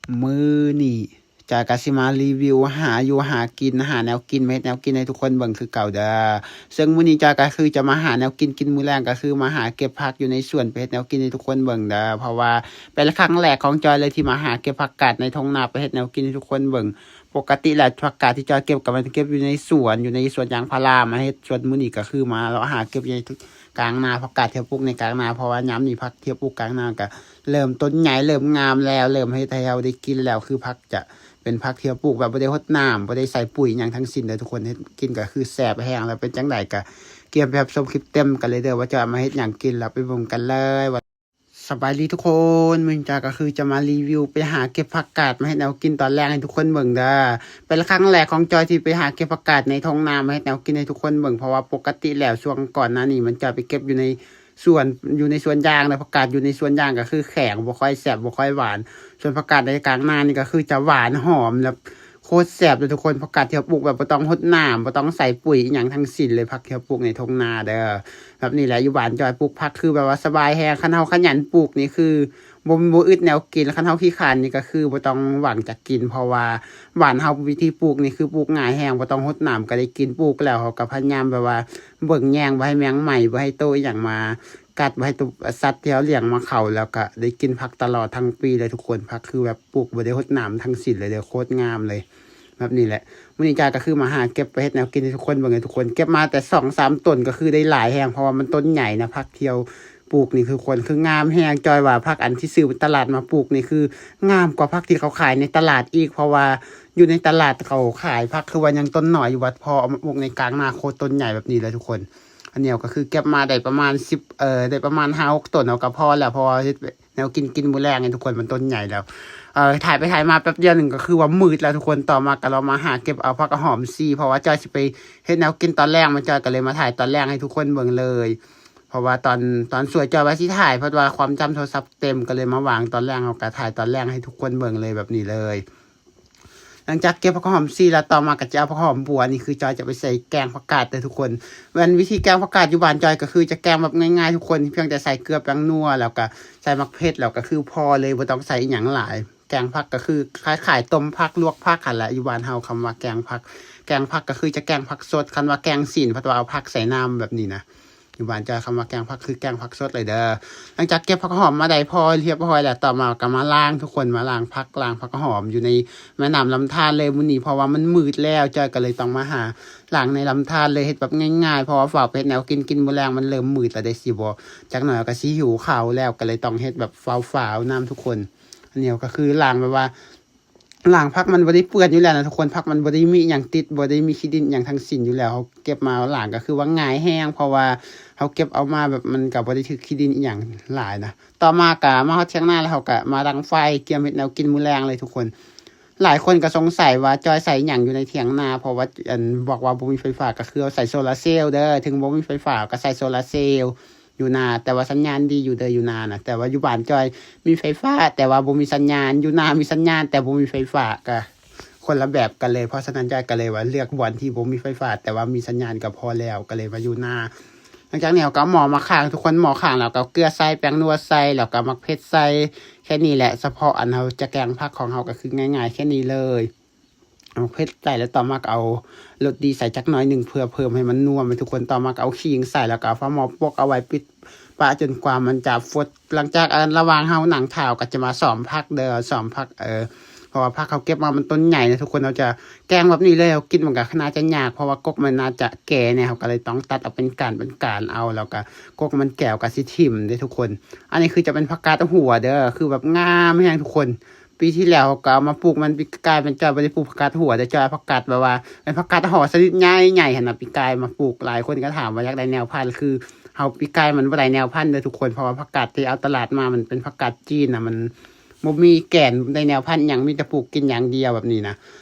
ມື້ນີ້ຈອຍກະຊິມາຣີວິວຫາຢູ່ຫາກິນ ຫາແນວກິນມາເຮັດແນວກິນໃຫ້ທຸກຄົນເບິ່ງຄືເກົ່າເດີ. ເຊິ່ງມື້ນີ້ຈອຍກະຄືຈະມາຫາແນວກິນກິນມື້ແລງ ກະຄືມາຫາເກັບຜັກຢູ່ໃນສວນໄປເຮັດແນວກິນໃຫ້ທຸກຄົນເບິ່ງເດີ. ເພາະວ່າເປັນຄັ້ງແລກຂອງຈອຍເລີຍທີ່ມາຫາເກັບຜັກກາດໃນທົ່ງນາໄປເຮັດແນວກິນໃຫ້ທຸກຄົນເບິ່ງ. ປົກກະຕິແລ້ວຜັກກາດທີ່ຈອຍເກັບກະແມ່ນເກັບຢູ່ໃນສວນ ຢູ່ໃນສວນຢາງພາລາ ມາເຮັດສວນ. ມື້ນີ້ກະຄືມາເລາະຫາເກັບຢູ່ໃນກາງນາ ຜັກກາດທີ່ເຮົາປູກໃນກາງນາ ເພາະວ່າຍາມນີ້ຜັກທີ່ເຮົາປູກກາງນາກະເລີ່ມຕົ້ນໃຫຍ່ ເລີ່ມງາມແລ້ວ ເລີ່ມເຮັດໃຫ້ເຮົາໄດ້ກິນແລ້ວ. ຄືຜັກຈະເປັນຜັກທີ່ເຮົາປູກແບບບໍ່ໄດ້ຫົດນ້ຳ ບໍ່ໄດ້ໃສ່ປຸ໋ຍຫຍັງທັງສິ້ນເດີທຸກຄົນ. ເຮັດກິນກະຄືແຊບແຮງ. ແລ້ວເປັນຈັ່ງໃດກະກຽມໄປຮັບຊົມຄລິບເຕັມກັນເລີຍເດີ ວ່າຈອຍມາເຮັດຫຍັງກິນ. ເຮົາໄປເບິ່ງກັນເລີຍວ່າ ສະບາຍດີທຸກຄົນ ມື້ນີ້ຈອຍກະຄືຈະມາຣີວິວໄປຫາເກັບຜັກກາດມາເຮັດແນວກິນຕອນແລງໃຫ້ທຸກຄົນເບິ່ງເດີ. ເປັນຄັ້ງແລກຂອງຈອຍທີ່ໄປຫາເກັບຜັກກາດໃນທົ່ງນາມາເຮັດແນວກິນໃຫ້ທຸກຄົນເບິ່ງ ເພາະວ່າປົກກະຕິແລ້ວຊ່ວງກ່ອນໜ້ານີ້ມັນຈອຍໄປເກັບຢູ່ໃນສວນ ຢູ່ໃນສວນຢາງເນາະ. ຜັກກາດຢູ່ໃນສວນຢາງກະຄືແຂງ ບໍ່ຄ່ອຍແຊບ ບໍ່ຄ່ອຍຫວານ. ສ່ວນຜັກກາດໃນກາງນານີ້ກະຄືຈະຫວານຫອມ ແລະ ໂຄດແຊບເລີຍທຸກຄົນ. ຜັກກາດທີ່ເຮົາປູກແບບບໍ່ຕ້ອງຫົດນ້ຳ ບໍ່ຕ້ອງໃສ່ປຸ໋ຍອີ່ຫຍັງທັງສິ້ນເລີຍ ຜັກທີ່ເຮົາປູກໃນທົ່ງນາເດີ. ແບບນີ້ແຫຼະ ຢູ່ບ້ານຈອຍປູກຜັກຄືແບບວ່າສະບາຍແຮງ. ຄັນເຮົາຂະຫຍັນປູກນີ້ຄືບໍ່ ບໍ່ອຶດແນວກິນ. ຄັນເຮົາຂີ້ຄ້ານນີ້ກະຄືບໍ່ຕ້ອງຫວັງຈະກິນ ເພາະວ່າບ້ານເຮົາວິທີປູກນີ້ຄືປູກງ່າຍແຮງ ບໍ່ຕ້ອງຫົດນ້ຳກະໄດ້ກິນ. ປູກແລ້ວເຮົາກະພະຍາຍາມແບບວ່າເບິ່ງແຍງບໍ່ໃຫ້ແມງໄມ້ ບໍ່ໃຫ້ໂຕອີ່ຫຍັງມາກັດ ບໍ່ໃຫ້ໂຕສັດທີ່ເຮົາລ້ຽງມາເຂົ້າ ແລ້ວກະໄດ້ກິນຜັກຕະຫຼອດທັງປີເລີຍທຸກຄົນ. ຜັກຄືແບບປູກບໍ່ໄດ້ຫົດນ້ຳທັງສິ້ນເລີຍເດີ ໂຄດງາມເລີຍ. ແບບນີ້ແຫຼະ ມື້ນີ້ຈອຍກະຄືມາຫາເກັບໄປເຮັດແນວກິນໃຫ້ທຸກຄົນເບິ່ງ ໃຫ້ທຸກຄົນ ເກັບມາແຕ່ສອງສາມຕົ້ນກະຄືໄດ້ຫຼາຍແຮງ ເພາະວ່າມັນຕົ້ນໃຫຍ່ນະ ຜັກທີ່ເຮົາປູກນີ້ທຸກຄົນ ຄືງາມແຮງ. ຈອຍວ່າຜັກອັນທີ່ຊື້ຕະຫຼາດມາປູກນີ້ຄືງາມກວ່າຜັກທີ່ເຂົາຂາຍໃນຕະຫຼາດອີກ ເພາະວ່າຢູ່ໃນຕະຫຼາດເຂົາຂາຍຜັກຄືວ່າຍັງຕົ້ນນ້ອຍຢູ່ ບັດພໍເອົາມາປູກໃນກາງນາໂຄດຕົ້ນໃຫຍ່ແບບນີ້ເລີຍທຸກຄົນ. ອັນນີ້ເຮົາກະຄືເກັບມາໄດ້ປະມານສິບ ເອີ ໄດ້ປະມານຫ້າຫົກຕົ້ນ ເຮົາກະພໍແລ້ວ ເພາະວ່າເຮັດແນວກິນກິນມື້ແລງໃຫ້ທຸກຄົນ ມັນຕົ້ນໃຫຍ່ແລ້ວ. ເອີ ຖ່າຍໄປຖ່າຍມາແປັບດຽວໜຶ່ງກະຄືວ່າມືດແລ້ວທຸກຄົນ. ຕໍ່ມາກະເລາະມາຫາເກັບເອົາຜັກຫອມຊີ ເພາະວ່າຈອຍຊິໄປເຮັດແນວກິນຕອນແລງ ມາຈອຍກະເລີຍມາຖ່າຍຕອນແລງໃຫ້ທຸກຄົນເບິ່ງເລີຍ ເພາະວ່າຕອນ ຕອນສວຍຈອຍວ່າຊິຖ່າຍ ເພາະວ່າຄວາມຈຳໂທລະສັບເຕັມ ກະເລີຍມາວາງຕອນແລງ ເຮົາກະຖ່າຍຕອນແລງໃຫ້ທຸກຄົນເບິ່ງເລີຍແບບນີ້ເລີຍ. ຫຼັງຈາກເກັບຜັກຫອມຊີແລ້ວ ຕໍ່ມາກະຈະເອົາຜັກຫອມບົວ ນີ້ຄືຈອຍຈະໄປໃສ່ແກງຜັກກາດເດີທຸກຄົນ. ແມ່ນວິທີແກງຜັກກາດຢູ່ບ້ານຈອຍກະຄືຈະແກງແບບງ່າຍໆທຸກຄົນ ພຽງແຕ່ໃສ່ເກືອແປ້ງນົວ ແລ້ວກະໃສ່ໝາກເຜັດ ແລ້ວກະຄືພໍເລີຍ ບໍ່ຕ້ອງໃສ່ອີ່ຫຍັງຫຼາຍ. ແກງຜັກກະຄືຄ້າຍໆຕົ້ມຜັກ ລວກຜັກຫັ້ນແຫຼະ ຢູ່ບ້ານເຮົາຄຳວ່າແກງຜັກ. ແກງຜັກກະຄືຈະແກງຜັກສົດ ຄັນວ່າແກງຊີ້ນພັດວ່າເອົາຜັກໃສ່ນຳແບບນີ້ນະ. ຢູ່ບ້ານຈອຍຄຳວ່າແກງຜັກຄືແກງຜັກສົດເລີຍເດີ. ຫຼັງຈາກເກັບຜັກຫອມມາໄດ້ພໍຮຽບຮ້ອຍແລ້ວ ຕໍ່ມາກະມາລ້າງທຸກຄົນ ມາລ້າງຜັກ ລ້າງຜັກຫອມຢູ່ໃນແມ່ນ້ຳລຳທານເລີຍມື້ນີ້ ເພາະວ່າມັນມືດແລ້ວ ຈອຍກະເລີຍຕ້ອງມາຫາລ້າງໃນລຳທານເລີຍ ເຮັດແບບງ່າຍໆ ເພາະວ່າຟ້າວໄປເຮັດແນວກິນກິນມື້ແລງ ມັນເລີ່ມມືດແລ້ວເດ້ ຊິບໍ່ ຈັກໜ້ອຍກະຊິຫິວເຂົ້າແລ້ວ ກະເລີຍຕ້ອງເຮັດແບບຟ້າວໆນຳທຸກຄົນ. ອັນນີ້ກະຄືລ້າງແບບວ່າ ລ້າງຜັກມັນບໍ່ໄດ້ເປື້ອນຢູ່ແລ້ວນະທຸກຄົນ ຜັກມັນບໍ່ໄດ້ມີອີ່ຫຍັງຕິດ ບໍ່ໄດ້ມີຂີ້ດິນອີ່ຫຍັງທັງສິ້ນຢູ່ແລ້ວ ເຮົາເກັບມາລ້າງກະຄືວ່າງ່າຍແຮງ ເພາະວ່າເຮົາເກັບເອົາມາແບບມັນກະບໍ່ໄດ້ຖືກຂີ້ດິນອີ່ຫຍັງຫຼາຍນະ. ຕໍ່ມາກະມາຮອດຖຽງນາແລ້ວ ເຮົາກະມາດັງໄຟ ກຽມເຮັດແນວກິນມື້ແລງເລີຍທຸກຄົນ. ຫຼາຍຄົນກະສົງໄສວ່າຈອຍໃສ່ຫຍັງຢູ່ໃນຖຽງນາ ເພາະວ່າ ອັນ ບອກວ່າບໍ່ມີໄຟຟ້າ ກະຄືເຮົາໃສ່ໂຊລາເຊວເດີ ເຖິງບໍ່ມີໄຟຟ້າກະໃສ່ໂຊລາເຊວ ຢູ່ນາ ແຕ່ວ່າສັນຍານດີຢູ່ເດີ ຢູ່ນານະ. ແຕ່ວ່າຢູ່ບ້ານຈອຍມີໄຟຟ້າ ແຕ່ວ່າບໍ່ມີສັນຍານ ຢູ່ນາມີສັນຍານ ແຕ່ບໍ່ມີໄຟຟ້າ ກະຄົນລະແບບກັນເລີຍ. ເພາະສະນັ້ນຈອຍກະເລີຍວ່າເລືອກບ່ອນທີ່ບໍ່ມີໄຟຟ້າ ແຕ່ວ່າມີສັນຍານກະພໍແລ້ວ ກະເລີຍມາຢູ່ນາ. ຫຼັງຈາກນີ້ເຮົາກະເອົາໝໍ້ມາຂ້າງທຸກຄົນ ໝໍ້ຂ້າງແລ້ວກະເອົາເກືອໃສ່ ແປ້ງນົວໃສ່ ແລ້ວກະໝາກເຜັດໃສ່ ແຄ່ນີ້ແຫຼະ. ສະເພາະອັນເຮົາຈະແກງຜັກຂອງເຮົາກະຄືງ່າຍໆແຄ່ນີ້ເລີຍ. ເອົາເຜັດໃສ່ ແລ້ວຕໍ່ມາກະເອົາລົດດີໃສ່ຈັກໜ້ອຍໜຶ່ງ ເພື່ອເພີ່ມໃຫ້ມັນນົວ ໃຫ້ທຸກຄົນ. ຕໍ່ມາກະເອົາຂີງໃສ່ ແລ້ວກະເອົາຝາໝໍ້ປົກເອົາໄວ້ ປິດປະຈົນກວ່າມັນຈະຟົດ. ຫຼັງຈາກ ອັນ ລະຫວ່າງເຮົານັ່ງຖ້າ ເຮົາກະຈະມາຊອມຜັກເດີ ຊອມຜັກ ເອີ ເພາະວ່າຜັກເຮົາເກັບມາມັນຕົ້ນໃຫຍ່ນະທຸກຄົນ. ເຮົາຈະແກງແບບນີ້ເລີຍ ເຮົາກິນມັນກະໜ້າຈະຍາກ ເພາະວ່າກົກມັນໜ້າຈະແກ່ແດ່ ເຮົາກະເລີຍຕ້ອງຕັດເອົາເປັນການເປັນການເອົາ ແລ້ວກະກົກມັນແກ່ວກະຊິຖິ້ມເດ້ທຸກຄົນ. ອັນນີ້ຄືຈະເປັນຜັກກາດຫົວເດີ ຄືແບບງາມແຮງທຸກຄົນ. ປີທີ່ແລ້ວເຮົາກະເອົາມາປູກ ມັນປີກາຍມັນຈອຍບໍ່ໄດ້ປູກຜັກກາດຫົວ ແຕ່ຈອຍເອົາຜັກກາດແບບວ່າເປັນຜັກກາດຫໍ່ຊະນິດໃຫຍ່ໆຫັ້ນນະ ປີກາຍມາປູກ. ຫຼາຍຄົນກະຖາມວ່າຢາກໄດ້ແນວພັນ ຄືເຮົາປີກາຍມັນບໍ່ໄດ້ແນວພັນເດີທຸກຄົນ ເພາະວ່າຜັກກາດທີ່ເອົາຕະຫຼາດມາມັນເປັນຜັກກາດຈີນນະ ມັນບໍ່ມີແກ່ນ ໄດ້ແນວພັນຫຍັງ ມີແຕ່ປູກກິນຢ່າງດຽວແບບນີ້ນະ.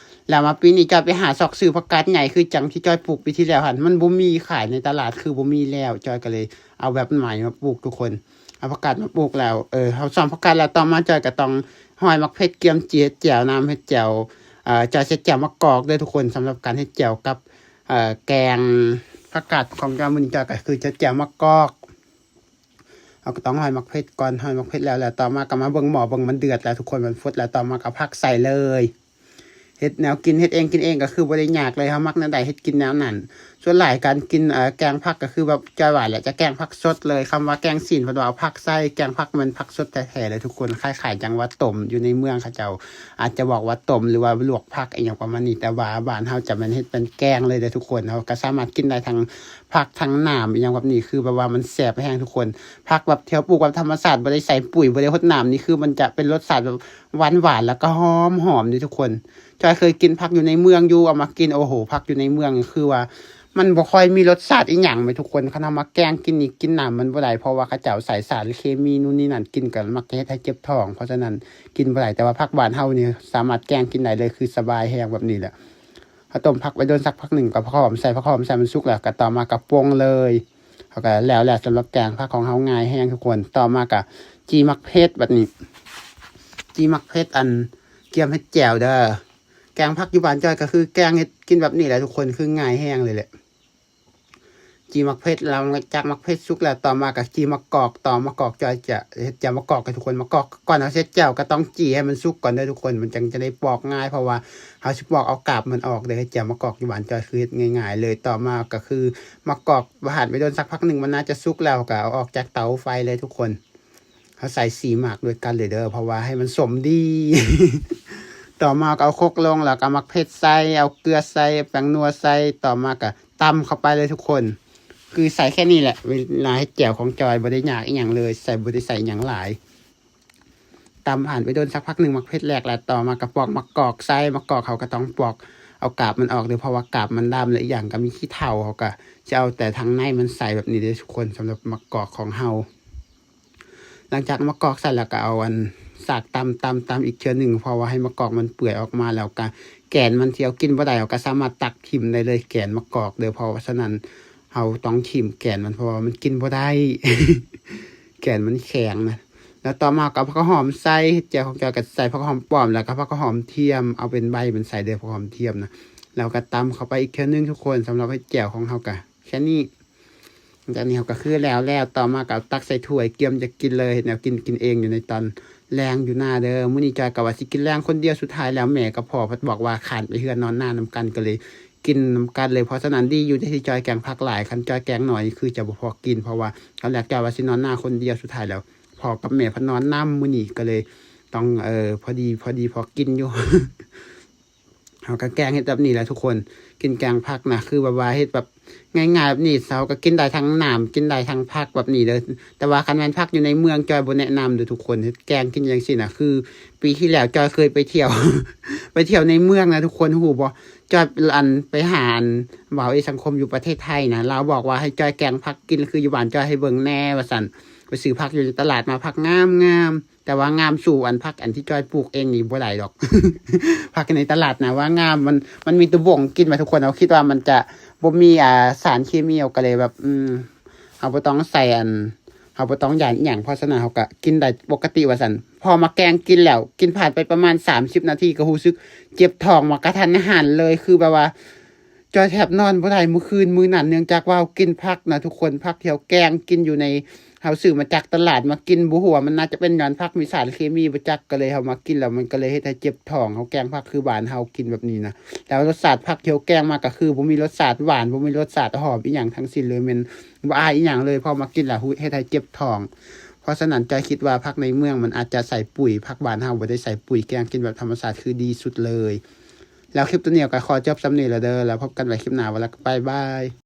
ແລ້ວມາປີນີ້ຈອຍໄປຫາຊອກຊື້ຜັກກາດໃຫຍ່ ຄືຈັ່ງທີ່ຈອຍປູກປີທີ່ແລ້ວຫັ້ນ ມັນບໍ່ມີຂາຍໃນຕະຫຼາດ ຄືບໍ່ມີແລ້ວ ຈອຍກະເລີຍເອົາແບບໃໝ່ມາປູກທຸກຄົນ. ເອົາຜັກກາດມາປູກແລ້ວ ເອີ ເຮົາຊອມຜັກກາດແລ້ວ ຕໍ່ມາຈອຍກະຕ້ອງຫ້ອຍໝາກເຜັດ ກຽມເຮັດແຈ່ວນຳ ເຮັດແຈ່ວ ເອີ ຈອຍເຮັດແຈ່ວໝາກກອກເດີທຸກຄົນ ສຳລັບການເຮັດແຈ່ວກັບ ເອີ ແກງຜັກກາດຂອງຈອຍມື້ນີ້ ຈອຍກະຄືຈະແຈ່ວໝາກກອກ. ເຮົາກໍຕ້ອງຫ້ອຍໝາກເຜັດກ່ອນ ຫ້ອຍໝາກເຜັດແລ້ວ ແລ້ວຕໍ່ມາກໍມາເບິ່ງໝໍ້ ເບິ່ງມັນເດືອດແລ້ວທຸກຄົນ ມັນຟົດແລ້ວ ຕໍ່ມາກໍເອົາຜັກໃສ່ເລີຍ. ເຮັດແນວກິນ ເຮັດເອງກິນເອງກໍຄືບໍ່ໄດ້ຍາກເລີຍ ເຮົາມັກແນວໃດເຮັດກິນແນວນັ້ນ. ສ່ວນຫຼາຍການກິນ ເອີ ແກງຜັກກໍຄືແບບຈອຍວ່າແຫຼະ ຈະແກງຜັກສົດເລີຍ ຄຳວ່າແກງຊີ້ນເພິ່ນວ່າເອົາຜັກໃສ່ ແກງຜັກແມ່ນຜັກສົດແທ້ໆເລີຍທຸກຄົນ ຄ້າຍໆຈັ່ງວ່າຕົ້ມ. ຢູ່ໃນເມືອງເຂົາເຈົ້າອາດຈະບອກວ່າຕົ້ມ ຫຼືວ່າລວກຜັກອີ່ຫຍັງປະມານນີ້ ແຕ່ວ່າບ້ານເຮົາຈະແມ່ນເຮັດເປັນແກງເລີຍເດີທຸກຄົນ. ເຮົາກໍສາມາດກິນໄດ້ທັງຜັກທັງນ້ຳອີ່ຫຍັງແບບນີ້ ຄືແບບວ່າມັນແຊບແຮງທຸກຄົນ. ຜັກແບບທີ່ເຮົາປູກແບບທຳມະຊາດ ບໍ່ໄດ້ໃສ່ປຸ໋ຍ ບໍ່ໄດ້ຫົດນ້ຳນີ້ ຄືມັນຈະເປັນລົດຊາດແບບຫວານໆ ແລ້ວກໍຫອມໆເດ້ທຸກຄົນ. ຈອຍເຄີຍກິນຜັກຢູ່ໃນເມືອງຢູ່ ເອົາມາກິນ ໂອ້ໂຫ ຜັກຢູ່ໃນເມືອງນີ້ຄືວ່າມັນບໍ່ຄ່ອຍມີລົດຊາດອີ່ຫຍັງແໝ່ທຸກຄົນ. ຄັນເຮົາມາແກງກິນນີ້ ກິນນ້ຳມັນບໍ່ໄດ້ ເພາະວ່າເຂົາເຈົ້າໃສ່ສານເຄມີນູ່ນນີ້ນັ້ນ ກິນກໍມັກຈະເຮັດໃຫ້ເຈັບທ້ອງ ເພາະສະນັ້ນກິນບໍ່ໄດ້. ແຕ່ວ່າຜັກບ້ານເຮົານີ້ສາມາດແກງກິນໄດ້ເລີຍ ຄືສະບາຍແຮງແບບນີ້ແຫຼະ. ເຮົາຕົ້ມຜັກໄວ້ດົນສັກພັກໜຶ່ງ ກໍເອົາຜັກຫອມໃສ່ ຜັກຫອມໃສ່ມັນສຸກແລ້ວ ກໍຕໍ່ມາກໍປົງເລີຍ. ເຮົາກໍແລ້ວແລ້ວ ສຳລັບແກງຜັກຂອງເຮົາ ງ່າຍແຮງທຸກຄົນ. ຕໍ່ມາກໍຈີ່ໝາກເຜັດ ບັດນີ້ ຈີ່ໝາກເຜັດ ອັນ ກຽມເຮັດແຈ່ວເດີ. ແກງຜັກຢູ່ບ້ານຈອຍກໍຄືແກງເຮັດກິນແບບນີ້ແຫຼະທຸກຄົນ ຄືງ່າຍແຮງເລີຍແຫຼະ. ຈີ່ໝາກເຜັດ ຫຼັງຈາກໝາກເຜັດສຸກແລ້ວ ຕໍ່ມາກໍຈີ່ໝາກກອກຕໍ່. ໝາກກອກ ຈອຍຈະເຮັດແຈ່ວໝາກກອກໃຫ້ທຸກຄົນ. ໝາກກອກ ກ່ອນເຮົາເຮັດແຈ່ວກໍຕ້ອງຈີ່ໃຫ້ມັນສຸກກ່ອນເດີທຸກຄົນ ມັນຈັ່ງຈະໄດ້ປອກງ່າຍ ເພາະວ່າເຮົາຊິປອກເອົາກາບມັນອອກເດີ. ເຮັດແຈ່ວໝາກກອກຢູ່ບ້ານຈອຍຄືເຮັດງ່າຍໆເລີຍ. ຜ່ານໄປດົນສັກພັກໜຶ່ງ ມັນໜ້າຈະສຸກແລ້ວ ກໍເອົາອອກຈາກເຕົາໄຟເລີຍທຸກຄົນ. ເຮົາໃສ່ສີ່ໝາກດ້ວຍກັນເລີຍເດີ ເພາະວ່າໃຫ້ມັນສົມດີ. ຕໍ່ມາກໍເອົາຄົກລົງ ແລ້ວກໍເອົາໝາກເຜັດໃສ່ ເອົາເກືອໃສ່ ແປ້ງນົວໃສ່ ຕໍ່ມາກໍຕຳເຂົ້າໄປເລີຍທຸກຄົນ. ຄືໃສ່ແຄ່ນີ້ແຫຼະ ເວລາເຮັດແຈ່ວຂອງຈອຍ ບໍ່ໄດ້ຍາກອີ່ຫຍັງເລີຍ ໃສ່ ບໍ່ໄດ້ໃສ່ຫຍັງຫຼາຍ. ຕຳຜ່ານໄປດົນສັກພັກໜຶ່ງ ໝາກເຜັດແຫຼກແລ້ວ ຕໍ່ມາກໍປອກໝາກກອກໃສ່. ໝາກກອກເຮົາກໍຕ້ອງປອກເອົາກາບມັນອອກເດີ ເພາະວ່າກາບມັນດຳ ແລະ ອີກຢ່າງກໍມີຂີ້ເຖົ່າ ເຮົາກໍຈະເອົາແຕ່ທາງໃນມັນໃສ່ແບບນີ້ເດີທຸກຄົນ. ສຳລັບໝາກກອກຂອງເຮົາ ຫຼັງຈາກເອົາໝາກກອກໃສ່ແລ້ວ ກໍເອົາອັນສາກຕຳ ຕຳ ຕຳອີກເທື່ອໜຶ່ງ ເພາະວ່າໃຫ້ໝາກກອກມັນເປື່ອຍອອກມາ ແລ້ວກໍແກນມັນທີ່ເຮົາກິນບໍ່ໄດ້ ເຮົາກໍສາມາດຕັກຖິ້ມໄດ້ເລີຍ ແກນໝາກກອກເດີ. ເພາະສະນັ້ນເຮົາຕ້ອງຖິ້ມແກນມັນ ເພາະວ່າມັນກິນບໍ່ໄດ້ ແກນມັນແຂງນະ. ແລ້ວຕໍ່ມາກໍເອົາຜັກຫອມໃສ່ ເຮັດແຈ່ວຂອງຈອຍກໍໃສ່ຜັກຫອມປ້ອມ ແລ້ວກໍຜັກຫອມທຽມ ເອົາເປັນໃບມັນໃສ່ເດີ ຜັກຫອມທຽມນະ. ແລ້ວກໍຕຳເຂົ້າໄປອີກເທື່ອໜຶ່ງທຸກຄົນ. ສຳລັບເຮັດແຈ່ວຂອງເຮົາກໍແຄ່ນີ້. ຫຼັງຈາກນີ້ເຮົາກໍຄືແລ້ວແລ້ວ ຕໍ່ມາກໍເອົາຕັກໃສ່ຖ້ວຍ ກຽມຈະກິນເລີຍ ເຮັດແນວກິນ ກິນເອງຢູ່ໃນຕອນແລງຢູ່ໜ້າເດີ. ມື້ນີ້ຈອຍກໍວ່າຊິກິນແລງຄົນດຽວ ສຸດທ້າຍແລ້ວແມ່ກັບພໍ່ເພິ່ນບອກວ່າຄ້ານໄປເຮືອນນອນນານຳກັນ ກໍເລີຍກິນນຳກັນເລີຍ. ເພາະສະນັ້ນດີຢູ່ທີ່ຈອຍແກງຜັກຫຼາຍ ຄັນຈອຍແກງໜ້ອຍຄືຈະບໍ່ພໍກິນ ເພາະວ່າຕອນແລກຈອຍວ່າຊິນອນນາຄົນດຽວ ສຸດທ້າຍແລ້ວພໍ່ກັບແມ່ເພິ່ນນອນນຳມື້ນີ້ ກໍເລີຍຕ້ອງ ເອີ ພໍດີ ພໍດີພໍກິນຢູ່. ເຮົາກໍແກງເຮັດແບບນີ້ແຫຼະທຸກຄົນ ກິນແກງຜັກນະ ຄືແບບວ່າເຮັດແບບງ່າຍໆແບບນີ້ ເຮົາກໍກິນໄດ້ທັງນ້ຳ ກິນໄດ້ທັງຜັກແບບນີ້ເດີ. ແຕ່ວ່າຄັນແມ່ນຜັກຢູ່ໃນເມືອງ ຈອຍບໍ່ແນະນຳເດີທຸກຄົນ ເຮັດແກງກິນຈັ່ງຊີ້ນະ. ຄືປີທີ່ແລ້ວຈອຍເຄີຍໄປທ່ຽວ ໄປທ່ຽວໃນເມືອງນະທຸກຄົນ ຮູ້ບໍ່? ຈອຍ ອັນ ໄປຫາ ອັນ ບ່າວເອສັງຄົມຢູ່ປະເທດໄທນະ ລາວບອກວ່າໃຫ້ຈອຍແກງຜັກກິນ ຄືຢູ່ບ້ານຈອຍໃຫ້ເບິ່ງແດ່ວ່າຊັ້ນ. ໄປຊື້ຜັກຢູ່ໃນຕະຫຼາດມາ ຜັກງາມໆ ແຕ່ວ່າງາມສູ້ອັນຜັກອັນທີ່ຈອຍປູກເອງນີ້ບໍ່ໄດ້ດອກ. ຜັກໃນຕະຫຼາດນະວ່າງາມ ມັນ ມັນມີແຕ່ບົ້ງກິນວ່າທຸກຄົນ. ເຮົາຄິດວ່າມັນຈະບໍ່ມີ ອ່າ ສານເຄມີ ເຮົາກໍເລີຍແບບ ອືມ ເຮົາບໍ່ຕ້ອງໃສ່ອັນ ເຮົາບໍ່ຕ້ອງຢ້ານອີ່ຫຍັງ ເພາະສະນັ້ນເຮົາກໍກິນໄດ້ປົກກະຕິວ່າຊັ້ນ. ພໍມາແກງກິນແລ້ວ ກິນຜ່ານໄປປະມານສາມສິບນາທີ ກໍຮູ້ສຶກເຈັບທ້ອງມາກະທັນຫັນເລີຍ ຄືແບບວ່າ ຈອຍແທບນອນບໍ່ໄດ້ມື້ຄືນມື້ນັ້ນ ເນື່ອງຈາກວ່າເຮົາກິນຜັກນະທຸກຄົນ ຜັກທີ່ເຮົາແກງກິນຢູ່ໃນ ເຮົາຊື້ມາຈາກຕະຫຼາດມາກິນ ບໍ່ຮູ້ວ່າມັນໜ້າຈະເປັນຍ້ອນຜັກມີສານເຄມີບໍ່ຈັກ ກໍເລີຍເຮົາມາກິນແລ້ວມັນກໍເລີຍເຮັດໃຫ້ເຈັບທ້ອງ. ເຮົາແກງຜັກຄືບ້ານເຮົາກິນແບບນີ້ນະ ແລ້ວລົດຊາດຜັກທີ່ເຮົາແກງມາກໍຄືບໍ່ມີລົດຊາດຫວານ ບໍ່ມີລົດຊາດຫອມອີ່ຫຍັງທັງສິ້ນເລີຍ ແມ່ນບໍ່ອາຍອີ່ຫຍັງເລີຍ. ພໍມາກິນແລ້ວເຮັດໃຫ້ເຈັບທ້ອງ. ເພາະສະນັ້ນຈອຍຄິດວ່າຜັກໃນເມືອງມັນອາດຈະໃສ່ປຸ໋ຍ ຜັກບ້ານເຮົາບໍ່ໄດ້ໃສ່ປຸ໋ຍ ແກງກິນແບບທຳມະຊາດຄືດີສຸດເລີຍ. ແລ້ວຄລິບໂຕນີ້ກໍຂໍຈົບສ່ຳນີ້ລະເດີ ແລ້ວພົບກັນໃໝ່ຄລິບໜ້າ ວ່າແລ້ວກໍບາຍບາຍ.